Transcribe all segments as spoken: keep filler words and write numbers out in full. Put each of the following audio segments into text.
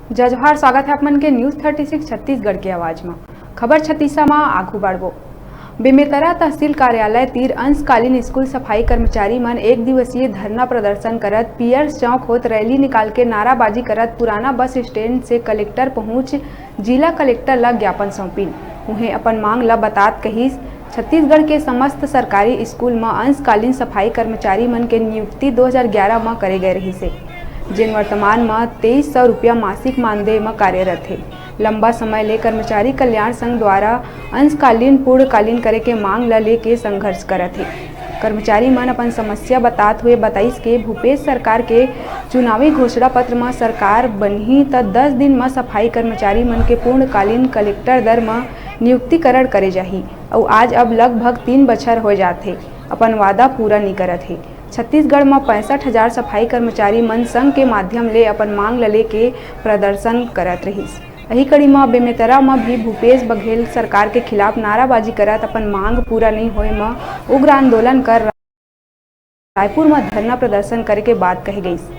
जय जोहार, स्वागत है आप मन के News thirty six छत्तीसगढ़ के आवाज म। खबर छत्तीसा म आगू बढ़बो। बेमेतरा तहसील कार्यालय तीर अंशकालीन स्कूल सफाई कर्मचारी मन एक दिवसीय धरना प्रदर्शन करत पियर्स चौक होत रैली निकाल के नाराबाजी करत पुराना बस स्टैंड से कलेक्टर पहुंच जिला कलेक्टर ला ज्ञापन सौंपिन। उहें अपन मांग ला बतात कहिस, छत्तीसगढ़ के समस्त सरकारी स्कूल म अंशकालीन सफाई कर्मचारी मन के नियुक्ति दो हज़ार ग्यारह म करे गए रहिस हे, जेन वर्तमान म तेईस सौ रुपया मासिक मानदेय म कार्यरत हे। लंबा समय ले कर्मचारी कल्याण संघ द्वारा अंशकालीन पूर्णकालीन करे के मांग ल लेके संघर्ष करत हे। कर्मचारी मन अपन समस्या बतात हुए बताइस के भूपेश सरकार के चुनावी घोषणा पत्र म सरकार बनही त दस दिन म सफाई कर्मचारी मन के पूर्णकालीन कलेक्टर दर म नियुक्तिकरण करे जाही। अउ आज अब लगभग तीन बछर हो जात हे, अपन वादा पूरा नी करत हे। छत्तीसगढ़ म पैंसठ हजार सफाई कर्मचारी मन संघ के माध्यम ले अपन मांग ल लेके प्रदर्शन करत रहिस। अही कड़ी म बेमेतरा म भी भूपेश बघेल सरकार के खिलाफ नाराबाजी करत अपन मांग पूरा नइ होए म उग्र आंदोलन कर रायपुर म धरना प्रदर्शन करे के बात कहे गइस।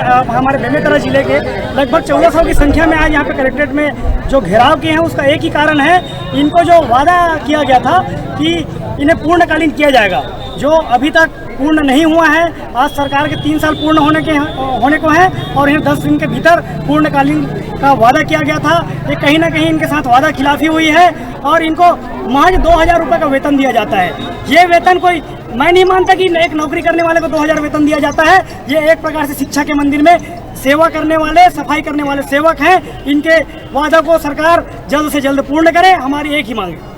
अब हमारे बेमेतरा जिले के लगभग चौदह सौ की संख्या में आज यहाँ पे कलेक्ट्रेट में जो घेराव किए हैं, उसका एक ही कारण है, इनको जो वादा किया गया था कि इन्हें पूर्णकालीन किया जाएगा, जो अभी तक पूर्ण नहीं हुआ है। आज सरकार के तीन साल पूर्ण होने के होने को हैं और इन्हें दस दिन के भीतर पूर्णकालीन का वादा किया गया था। ये कहीं ना कहीं इनके साथ वादा खिलाफी हुई है और इनको महज दो हज़ार रुपये का वेतन दिया जाता है। ये वेतन कोई, मैं नहीं मानता कि एक नौकरी करने वाले को दो हज़ार वेतन दिया जाता है। ये एक प्रकार से शिक्षा के मंदिर में सेवा करने वाले, सफाई करने वाले सेवक हैं। इनके वादा को सरकार जल्द से जल्द पूर्ण करे, हमारी एक ही मांग है।